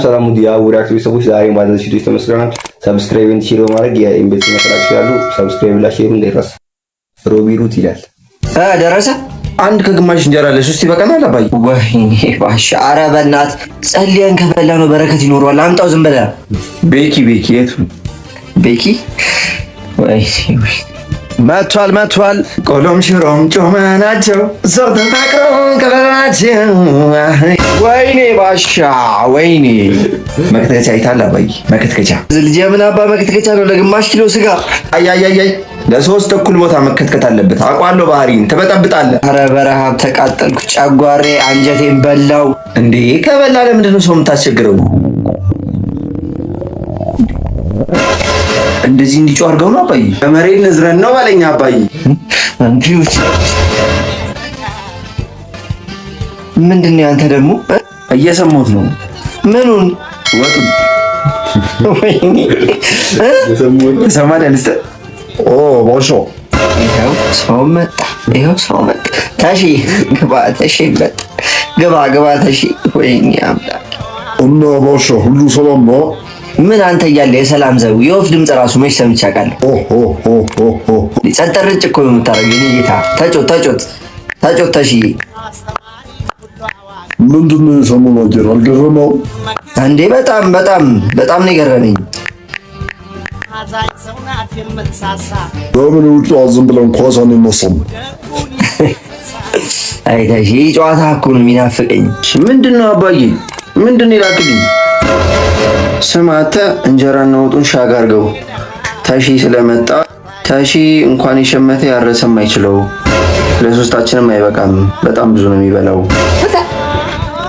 ሰላም ውድ የአቡ ሪያክት ቤተሰቦች፣ ዛሬ ባደረስ ቪዲዮ ተመስግናል። Subscribe and share በማድረግ የኢንቨስት መከላከል ይችላሉ። Subscribe እና share እንዳይረሳ። ሮቢ ሩት ይላል። ደረሰ። አንድ ከግማሽ እንጀራ ለሶስት ይበቃናል። አባዬ ወይኔ ባሻ፣ ኧረ በእናትህ ጸልየን ከበላ ነው በረከት ይኖረዋል። አምጣው ዝም ብለህ። ቤኪ ቤኪ የቱ ቤኪ? ወይኔ መቷል መቷል። ቆሎም ሽሮም ጮማ ናቸው ሰው ተፋቅሮ ከበላቸው። ወይኔ ባሻ ወይኔ። መከትከቻ አይታል አባዬ? መከትከቻ። ልጅ የምን አባ መከትከቻ ነው? ለግማሽ ኪሎ ስጋ። አይ አይ አይ፣ ለሶስት እኩል ቦታ መከትከት አለበት። አውቃለሁ፣ ባህሪን ትበጠብጣለህ። ኧረ በረሃብ ተቃጠልኩ። ጨጓሬ አንጀቴን በላው። እንዴ ከበላ ለምንድን ነው ሰው የምታስቸግረው? እንደዚህ እንዲጮህ አድርገው ነው አባዬ። በመሬት ንዝረን ነው በለኛ አባዬ። ምንድን ነው ያንተ ደግሞ? እየሰማሁት ነው። ምኑን? ወጡን። ወይኔ። ትሰማለህ? ልስጥህ? ኦ ባሻ። ይኸው ሰው መጣ። ይኸው ሰው መጣ። ተሺ ግባ፣ ተሺ መጣ። ግባ ግባ ተሺ። ወይኔ አምላክ። እና ባሻ ሁሉ ሰላም ነው? ምን አንተ እያለ የሰላም ዘቡ የወፍ ድምፅ ራሱ መች ሰምቼ አውቃለሁ? ኦ ጸጥ ረጭ እኮ ነው የምታደርገው። የእኔ ጌታ ተጮት ተጮት ተጮት ተሽዬ። ምንድን ነው የሰሞኑ አየር አልገረመው? እንዴ በጣም በጣም በጣም ነው የገረመኝ። በምን ውጭ ዝም ብለን ኳስ አንነሳም? አይ ተሺ ጨዋታ እኮ ነው የሚናፍቀኝ። ምንድን ነው አባዬ? ምንድን ነው የላክልኝ? ስም አንተ እንጀራና ወጡን ሻግ አድርገው። ተሺ ስለመጣ ተሺ እንኳን የሸመተ ያረሰም አይችለው። ለሶስታችንም አይበቃም። በጣም ብዙ ነው የሚበላው።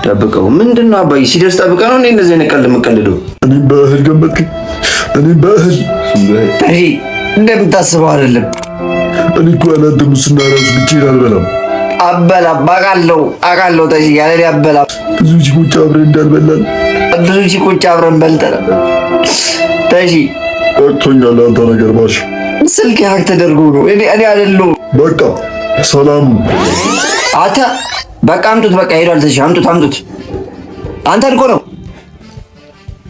ደብቀው። ምንድን ነው አባዬ? ሲደርስ ጠብቀህ ነው እንዴ እንደዚህ አይነት ቀልድ የምቀልደው? እኔም በእህል ገመትክ። እኔም በእህል። ተሺ እንደምታስበው አይደለም። እኔ እኮ ያለ ሙስና ራሱ ብቻዬን አልበላም። አበላ አውቃለሁ አውቃለሁ ተሺ ያለ እኔ አበላ። ብዙ ቺኮች አብረን እንዳልበላን። ብዙ ቺኮች አብረን በልተናል። ተሺ። በቅቶኛል አንተ ነገር ባሻ። ስልክ hack ተደርጎ ነው። እኔ አይደለሁም። በቃ ሰላም። አተ በቃ አምጡት። በቃ ሄዷል። ተሺ አምጡት አምጡት። አንተን እኮ ነው።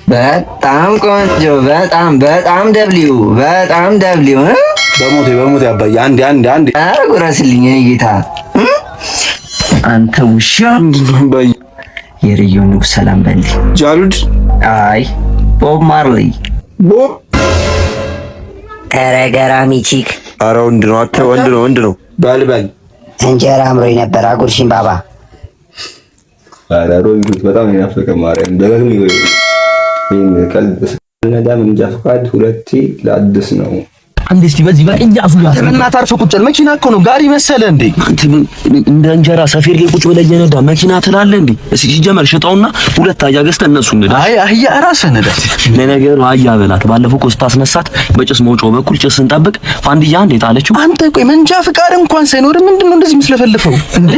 በጣም ቆንጆ። በጣም በጣም W በጣም W። በሞቴ በሞቴ አባዬ፣ አንዴ አንዴ አንዴ። ኧረ ጉረስልኝ የእኔ ጌታ። አንተ ውሻ። አባዬ። የርዮ ንጉስ ሰላም በልኝ። ጃሉድ። አይ ቦብ ማርሊ። ቦብ። ኧረ ገራሚ chick። ኧረ ወንድ ነው አንተ፣ ወንድ ነው ወንድ ነው። በል በል። እንጀራ አምሮኝ ነበር። አጉርሽኝ ባባ። ኧረ ሮቢ ሩት በጣም ነው የናፈቀን። ማርያም ደጋግሜ ይሄን ቀልድ ነዳ መንጃ ፈቃድ ሁለቴ ለአዲስ ነው። አንዴ እስቲ በዚህ በቅያሱ ጋር በእናትህ አርፈህ ቁጭ በል። መኪና እኮ ነው ጋሪ መሰለህ እንዴ? አንተ እንደ እንጀራ ሰፌድ ላይ ቁጭ ብለህ እየነዳ መኪና ትላለህ እንዴ? እስኪ ሲጀመር ሽጠውና ሁለት አህያ ገዝተህ እነሱን ንዳ። አይ አህያ እራስህ ንዳ። ለነገሩ አህያ በላት። ባለፈው እኮ ስታስነሳት በጭስ መውጫው በኩል ጭስ ስንጠብቅ ፋንድያ እንዴ ጣለችው። አንተ ቆይ መንጃ ፍቃድ እንኳን ሳይኖር ምንድን ነው እንደዚህ የምትለፈልፈው እንዴ?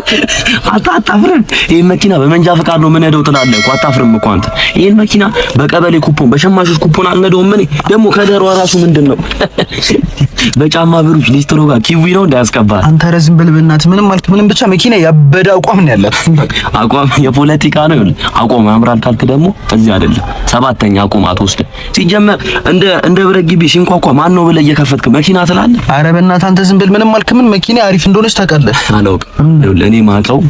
አታፍርም? ይሄን መኪና በመንጃ ፍቃድ ነው የምነዳው ትላለህ እኮ። አታፍርም እኮ አንተ። ይሄን መኪና በቀበሌ ኩፖን፣ በሸማቾች ኩፖን አልነዳውም እኔ። ደግሞ ከደሯ ራሱ ምንድን ነው በጫማ ብሩሽ ሊስትሮ ጋር ኪዊ ነው እንዳያስቀባል። አንተ ኧረ ዝም በል በእናትህ። ምንም አልክ ምንም ብቻ መኪና ያበደ አቋም ነው ያላት። አቋም የፖለቲካ ነው። ይኸውልህ አቋም ያምራል ካልክ ደግሞ እዚህ አይደለም ሰባተኛ አቋም አትወስድም። ሲጀመር እንደ ብረት ግቢ ሲንኳኳ ማን ነው ብለህ እየከፈትክ መኪና ትላለህ። ኧረ በእናትህ አንተ ዝም በል። ምንም አልክ ምን መኪና አሪፍ እንደሆነች ታውቃለህ። አላውቅም። ይኸውልህ እኔ ማውቀው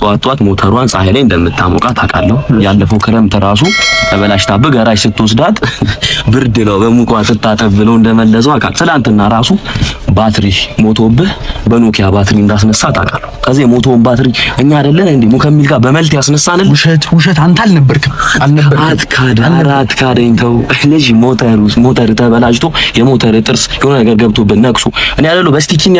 ጧት ጧት ሞተሯን ፀሐይ ላይ እንደምታሞቃት አውቃለሁ። ያለፈው ክረምት ራሱ ተበላሽታብህ ገራጅ ስትወስዳት ብርድ ነው በሙቋ ስታጠብ ብለው እንደመለሰው አውቃለሁ። ትናንትና ራሱ ባትሪ ሞቶብህ በኖኪያ ባትሪ እንዳስነሳት አውቃለሁ። ከዚህ የሞቶውን ባትሪ እኛ አይደለን እንዴ ሙከሚል ጋር በመልት ያስነሳንል። ውሸት ውሸት፣ አንተ አልነበርክም አልነበርክም። አትካድ፣ ኧረ አትካደኝ ተው። ልጅ ሞተር ተበላሽቶ የሞተር ጥርስ የሆነ ነገር ገብቶብህ ነቅሶ እኔ አይደለሁ በስቲኪኒ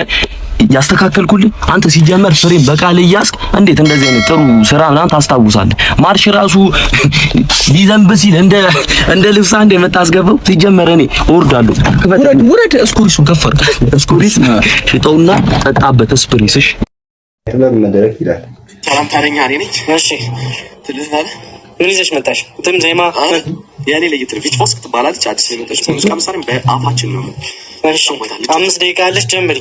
ያስተካከልኩልህ። አንተ ሲጀመር ፍሬም በቃል እያስክ እንዴት እንደዚህ አይነት ጥሩ ስራ ምናምን ታስታውሳለህ? ማርሽ ራሱ ሊዘንብ ሲል እንደ ልብስ አንድ የምታስገባው ሲጀመር እኔ እወርዳለሁ። ውረድ ውረድ። እስኩሪሱን ከፍ አድርግ። እስኩሪስ ሽጠውና ጠጣበት። እስፕሪስ እሺ። ጥበብ መድረክ ይላል። ሰላም ታለኛ እኔ ነኝ። እሺ ትልህ ምን ይዘሽ መጣሽ? ግጥም ዜማ? የእኔ ለየት ነው። ቪች ፎስክ ትባላለች። አዲስ የመጣች ሙዚቃ መሳሪያ በአፋችን ነው። እሺ 5 ደቂቃ አለሽ፣ ጀምሪ።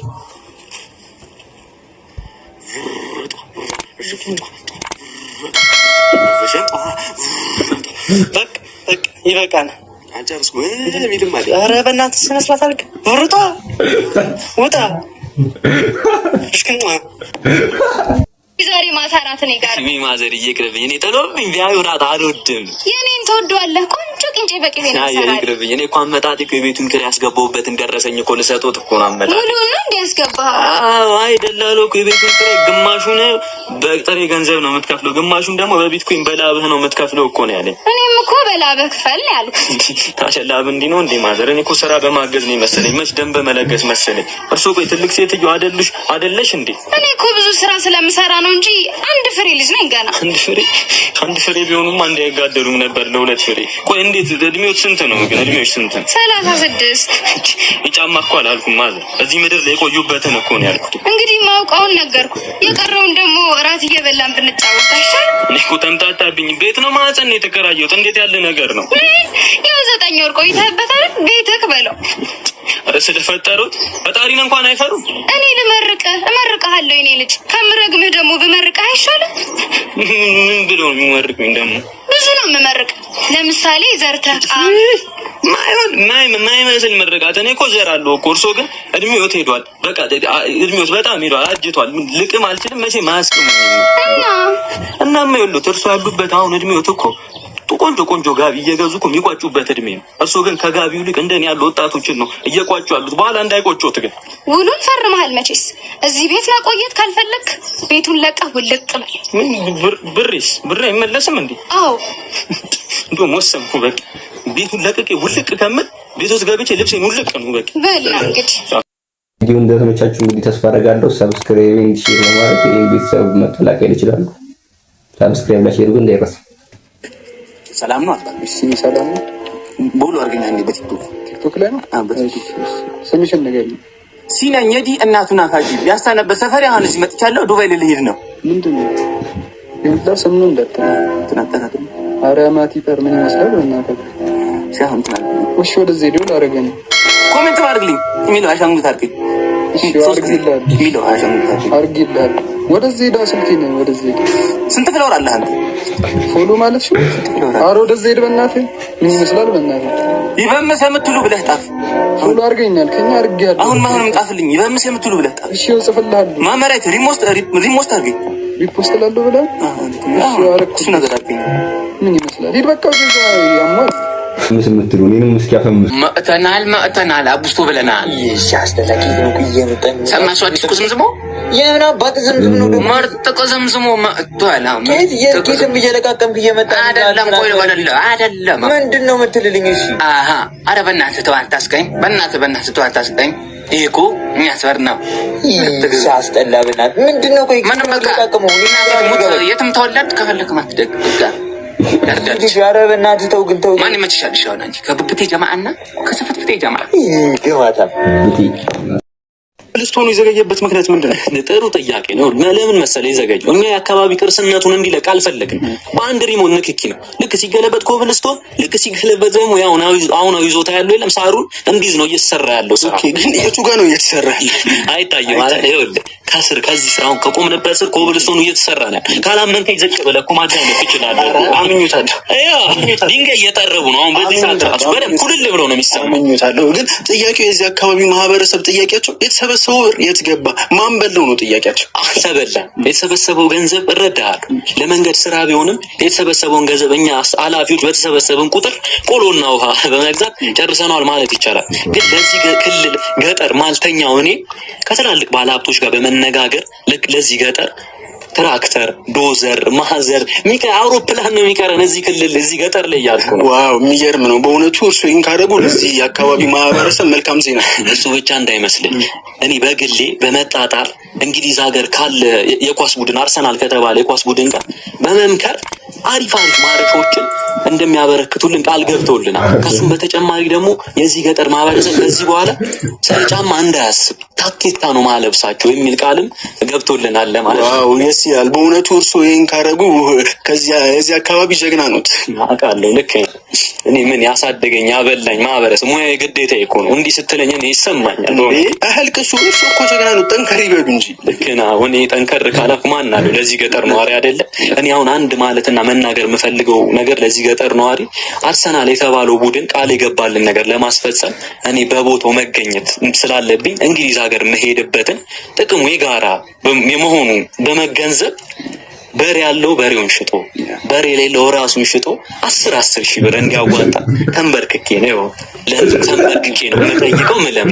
በቃ። በቃ ይበቃል። ኧረ በእናትህ ስነ ስርዓት አድርግ። ብርጧ ውጣ። ዛሬ ማታ እራት እኔ ጋር mother ይቅርብኝ። እኔ ጥሎብኝ ቢያዩ እራት አልወድም። የኔን ትወደዋለህ። ቆንጆ ቅንጬ በቅቤ ነው የምሰራልህ። ይቅርብኝ። እኔ እኮ አመጣጤ እኮ የቤቱን ኪራይ ያስገባሁበትን ደረሰኝ እኮ ልሰጦት እኮ ነው አመጣጤ። ሙሉውን ነው እንደ ያስገባኸው? አዎ። አይ ደላላው እኮ የቤቱን ኪራይ ግማሹን በጥሬ ገንዘብ ነው የምትከፍለው፣ ግማሹን ደግሞ በቢትኮይን በላብህ ነው የምትከፍለው እኮ ነው ያለኝ። እኔም እኮ በላብህ ክፈል ነው ያልኩት። ታዲያ ላብ እንዲህ ነው እንዴ mother? እኔ እኮ ስራ በማገዝ ነው የመሰለኝ፣ መች ደም በመለገስ መሰለኝ። እርሶ ቆይ ትልቅ ሴትዮ አይደሉሽ አይደለሽ እንዴ? እኔ እኮ ብዙ ስራ ስለምሰራ ነው እንጂ አንድ ፍሬ ልጅ ነኝ ገና። አንድ ፍሬ አንድ ፍሬ ቢሆኑማ እንዲ አይጋደሉም ነበር ለሁለት ፍሬ። ቆይ እንዴት እድሜዎች ስንት ነው ግን? እድሜዎች ስንት ነው? 36። የጫማ እኮ አላልኩም mother፣ እዚህ ምድር ላይ የቆዩበትን እኮ ነው ያልኩት። እንግዲህ ማውቀውን ነገርኩ። የቀረውን ደግሞ እራት እየበላን ብንጫወት አይሻልም? እኔ እኮ ተምታታብኝ። ቤት ነው ማህፀን ነው የተከራየሁት። እንዴት ያለ ነገር ነው? ያው 9 ወር ቆይተህበታል። ቤትህ በለው። ኧረ ስለፈጠሩት ፈጣሪን እንኳን አይፈሩም። እኔ ልመርቅህ እመርቅሃለሁ የኔ ልጅ። ከምረግምህ ደግሞ ብመርቅህ አይሻልም? ምን ብሎ ነው የሚመርቁኝ ደግሞ? ብዙ ነው የምመርቅህ። ለምሳሌ ዘርተህ ማይሆን ማይመስል ምርቃት። እኔ እኮ ዘራለሁ እኮ። እርሶ ግን እድሜዎት ሄዷል። በቃ እድሜዎት በጣም ሄዷል፣ አጅቷል። ልቅም አልችልም መቼም አያስቅሙኝም። እናማ ይኸውልዎት እርሶ ያሉበት አሁን እድሜዎት እኮ ቆንጆ ቆንጆ ጋቢ እየገዙ እኮ የሚቋጩበት እድሜ ነው። እርሶ ግን ከጋቢው ይልቅ እንደኔ ያሉ ወጣቶችን ነው እየቋጩ ያሉት። በኋላ እንዳይቆጩት ግን። ውሉን ፈርመሃል መቼስ። እዚህ ቤት መቆየት ካልፈለክ ቤቱን ለቀህ ውልቅ በል። ምን ብሬስ ብሬ አይመለስም እንዴ? አዎ እንደውም ወሰንኩ። በቃ ቤቱን ለቅቄ ውልቅ ከምል ቤት ውስጥ ገብቼ ልብሴን ውልቅ ነው በቃ። በል እንግዲህ ቪዲዮ እንደተመቻችሁ እንግዲህ ተስፋ አደርጋለሁ። Subscribe and share በማድረግ ይሄን ቤተሰብ መቀላቀል ይችላሉ። Subscribe እና share ግን እንዳይረሳ። ሰላም ነው አባት? እሺ ሰላም ነው። ቦሎ አድርገኛ እንዴ በቲክቶክ ቲክቶክ ላይ ነው። አዎ በቲክቶክ። ስምሽን ንገሪኝ። ሲነኝ የዲ እናቱ ናፋቂ ያስታነበት ሰፈር አሁን እዚህ መጥቻለሁ። ዱባይ ልሄድ ነው። ምንድን ነው የሁላ ስም ነው እንዳትል። ትናጠራት ኧረ ማቲፐር ምን ይመስላል? በእናትህ ሲያሁን ትናንት እሺ፣ ወደዚህ ሄደው ላደርገኝ ኮሜንት አድርግልኝ የሚለው አሻንጉሊት አድርግኝ። እሺ አድርግልሃል። የሚለው አሻንጉሊት አድርግኝ አድርግልሃል። ወደዚህ ሄዳ ስልኬ ነው። ወደዚህ ሄዳ ስንት follower አለህ አንተ? Follow ማለት ነው። ኧረ ወደዚህ ሄድ በእናትህ። ምን ይመስላል? በእናትህ ይበምስ የምትሉ ብለህ ጣፍ። Follow አድርገኛል ከኛ አድርጌያለሁ። አሁን አሁንም ጣፍልኝ። ይበምስ የምትሉ ብለህ ጣፍ። እሺ እጽፍልሃለሁ። ማመራይት repost repost አድርገኝ። Repost እላለሁ ብለህ እሺ አደረኩ። እሱ ነገር አድርገኝ። ምን ይመስላል? ሂድ በቃ ወደዛ ያሟል። ምስ የምትሉ እኔንም እስኪ አፈምስ። መጥተናል መጥተናል አቡስቶ ብለናል። እሺ አስተላቂ ነው እየመጣኝ ሰማሽ? አዲስ ቁዝምዝሞ የምን አባት ዝምዝም ነው ደግሞ ምርጥ ቁዝምዝሞ መጥቷል። ኬትም እየለቃቀምክ እየመጣ አይደለም። ቆይ አይደለም አይደለም። ምንድን ነው የምትልልኝ? እሺ አሃ አረ በእናትህ ተው አታስቀኝ። በእናትህ በእናትህ ተው አታስቀኝ። ይሄ እኮ የሚያስፈር ነው። አስጠላ። በእናትህ ምንድን ነው? ቆይ ምንም በቃ የትም ተወለድ ከፈለክ ማትደግ በቃ ኧረ በእናትህ ተው ግን ተው። ማን ይመችሻል? እሺ አሁን አንቺ ከብብቴ ጀማዓና ከስፍትፍቴ ጀማዓ ግማታ ልስቶኑ የዘገየበት ምክንያት ምንድን ነው? ጥሩ ጥያቄ ነው። ለምን መሰለህ የዘገየው? እኛ የአካባቢ ቅርስነቱን እንዲለቅ አልፈለግንም። በአንድ remote ንክኪ ነው። ልክ ሲገለበጥ ኮብልስቶን፣ ልክ ሲገለበጥ ደግሞ ያው አሁናዊ ይዞታ ያለው የለም ሳሩን እንዲዝ ነው እየተሰራ ያለው ስራ። Okay፣ ግን የቱ ጋር ነው እየተሰራ ያለው? አይታይም ማለት ይኸውልህ፣ ከስር ከዚህ ስራውን ከቆምንበት ስር ኮብልስቶኑ እየተሰራ ነው። ካላመንከኝ ዝቅ ብለህ እኮ ማዳመጥ ትችላለህ። አምኜታለሁ። ድንጋይ እየጠረቡ ነው አሁን በዚህ ሰዓት ራሱ በደንብ ኩልል ብሎ ነው የሚሰማው። አምኜታለሁ። ግን ጥያቄው የዚህ አካባቢ ማህበረሰብ ጥያቄያቸው የተሰበሰበው ብር የት ገባ ማን በለው ነው ጥያቄያቸው። አልተበላም። የተሰበሰበው ገንዘብ እረዳሃለሁ፣ ለመንገድ ስራ ቢሆንም የተሰበሰበውን ገንዘብ እኛ ኃላፊዎች በተሰበሰብን ቁጥር ቆሎና ውሃ በመግዛት ጨርሰነዋል ማለት ይቻላል። ግን ለዚህ ክልል ገጠር ማልተኛው እኔ ከትላልቅ ባለሀብቶች ጋር በመነጋገር ለዚህ ገጠር ትራክተር፣ ዶዘር፣ ማዘር አውሮፕላን ነው የሚቀረን እዚህ ክልል እዚህ ገጠር ላይ እያልኩ ነው። Wow የሚገርም ነው በእውነቱ። እርሱ ይህን ካደረጉ ለዚህ የአካባቢ ማህበረሰብ መልካም ዜና። እሱ ብቻ እንዳይመስልኝ እኔ በግሌ በመጣጣር እንግሊዝ ሀገር ካለ የኳስ ቡድን አርሰናል ከተባለ የኳስ ቡድን ጋር በመምከር አሪፍ አሪፍ ማረሻዎችን እንደሚያበረክቱልን ቃል ገብተውልናል። ከሱም በተጨማሪ ደግሞ የዚህ ገጠር ማህበረሰብ ከዚህ በኋላ ስለ ጫማ እንዳያስብ ታኬታ ነው ማለብሳቸው የሚል ቃልም ገብቶልናል ለማለት ነው። Wow ደስ ይላል በእውነቱ። እርሱ ይህን ካደረጉ ከዚያ የዚህ አካባቢ ጀግና ኖት። አውቃለሁ። ልክ እኔ ምን ያሳደገኝ ያበላኝ ማህበረሰብ ሙያ የግዴታ እኮ ነው። እንዲህ ስትለኝ እኔ ይሰማኛል። አህልቅሱ እርሱ እኮ ጀግና ነው። ጠንከር ይበሉ እንጂ። ልክ ነህ። አሁን እኔ ጠንከር ካላልኩ ማን አለው ለዚህ ገጠር ነዋሪ አይደለ? እኔ አሁን አንድ ማለትና መናገር የምፈልገው ነገር ለዚህ ገጠር ነዋሪ አርሰናል የተባለው ቡድን ቃል የገባልን ነገር ለማስፈጸም እኔ በቦታው መገኘት ስላለብኝ እንግሊዝ ሀገር መሄድበትን ጥቅሙ የጋራ የመሆኑ በመገንዘብ በሬ ያለው በሬውን ሽጦ፣ በሬ የሌለው ራሱን ሽጦ 10 10 ሺህ ብር እንዲያዋጣ ተንበርክኬ ነው፣ ለህዝብ ተንበርክኬ ነው የምጠይቀው ምለም።